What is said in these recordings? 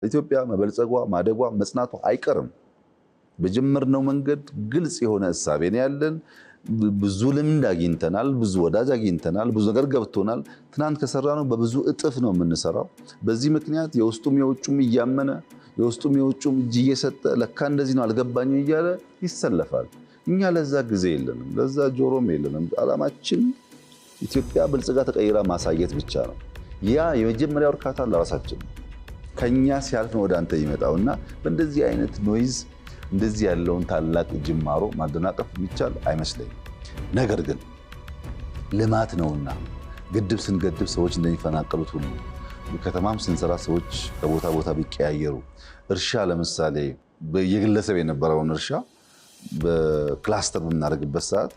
ኢትዮጵያ መበልጸጓ፣ ማደጓ፣ መጽናቷ አይቀርም። በጀመርነው መንገድ ግልጽ የሆነ እሳቤ ነው ያለን። ብዙ ልምድ አግኝተናል። ብዙ ወዳጅ አግኝተናል። ብዙ ነገር ገብቶናል። ትናንት ከሰራነው በብዙ እጥፍ ነው የምንሰራው። በዚህ ምክንያት የውስጡም የውጩም እያመነ፣ የውስጡም የውጩም እጅ እየሰጠ፣ ለካ እንደዚህ ነው አልገባኝም እያለ ይሰለፋል። እኛ ለዛ ጊዜ የለንም፣ ለዛ ጆሮም የለንም። ዓላማችን ኢትዮጵያ በልጽጋ ተቀይራ ማሳየት ብቻ ነው። ያ የመጀመሪያው እርካታ ለራሳችን ነው። ከኛ ሲያልፍ ነው ወደ አንተ የሚመጣው። እና በእንደዚህ አይነት noise እንደዚህ ያለውን ታላቅ ጅማሮ ማደናቀፍ የሚቻል አይመስለኝም። ነገር ግን ልማት ነውና ግድብ ስንገድብ ሰዎች እንደሚፈናቀሉት ሁሉ ከተማም ስንሰራ ሰዎች ከቦታ ቦታ ቢቀያየሩ፣ እርሻ ለምሳሌ የግለሰብ የነበረውን እርሻ በ cluster በምናደርግበት ሰዓት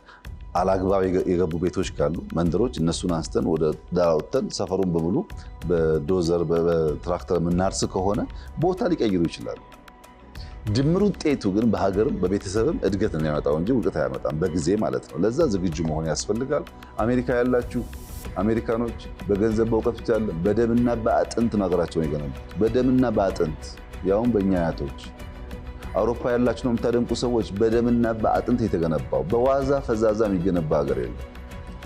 አላግባብ የገቡ ቤቶች ካሉ፣ መንደሮች፣ እነሱን አንስተን ወደ ዳር አውጥተን ሰፈሩን በሙሉ በዶዘር በትራክተር የምናርስ ከሆነ ቦታ ሊቀይሩ ይችላሉ። ድምር ውጤቱ ግን በሀገርም በቤተሰብም እድገት ነው የሚያመጣው እንጂ ውድቀት አያመጣም፣ በጊዜ ማለት ነው። ለዛ ዝግጁ መሆን ያስፈልጋል። አሜሪካ ያላችሁ አሜሪካኖች በገንዘብ በእውቀት ብቻ አይደለም፣ በደምና በአጥንት ነው ሀገራቸውን የገነቡት። በደምና በአጥንት፣ ያውም በእኛ አያቶች። አውሮፓ ያላችሁ ነው የምታደንቁ ሰዎች፣ በደምና በአጥንት የተገነባው፣ በዋዛ ፈዛዛ የሚገነባ ሀገር የለም።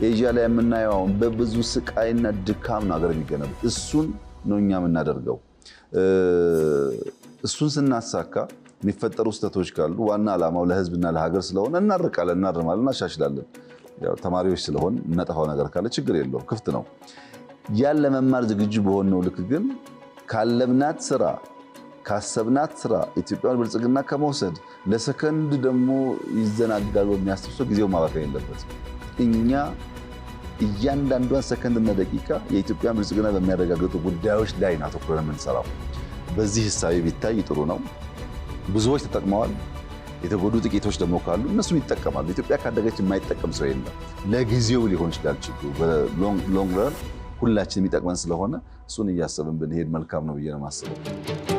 ኤዥያ ላይ የምናየው አሁን በብዙ ስቃይና ድካም ነው ሀገር የሚገነቡት። እሱን ነው እኛ የምናደርገው። እሱን ስናሳካ የሚፈጠሩ ስህተቶች ካሉ ዋና ዓላማው ለሕዝብና ለሀገር ስለሆነ እናርቃለን፣ እናርማለን፣ እናሻሽላለን። ያው ተማሪዎች ስለሆን እናጠፋው ነገር ካለ ችግር የለውም፣ ክፍት ነው። ያን ለመማር ዝግጁ በሆነው ልክ ግን ካለምናት ስራ፣ ካሰብናት ስራ፣ ኢትዮጵያን ብልጽግና ከመውሰድ ለሰከንድ ደግሞ ይዘናጋል በሚያስብ ሰው ጊዜው ማባከን የለበትም። እኛ እያንዳንዷን ሰከንድና ደቂቃ የኢትዮጵያን ብልጽግና በሚያረጋግጡ ጉዳዮች ላይ ነው አተኩረን የምንሰራው። በዚህ ህሳቤ ቢታይ ጥሩ ነው። ብዙዎች ተጠቅመዋል። የተጎዱ ጥቂቶች ደግሞ ካሉ እነሱም ይጠቀማሉ። ኢትዮጵያ ካደገች የማይጠቀም ሰው የለም። ለጊዜው ሊሆን ይችላል ችግሩ፣ በ long run ሁላችን የሚጠቅመን ስለሆነ እሱን እያሰብን ብንሄድ መልካም ነው ብዬ ነው የማስበው።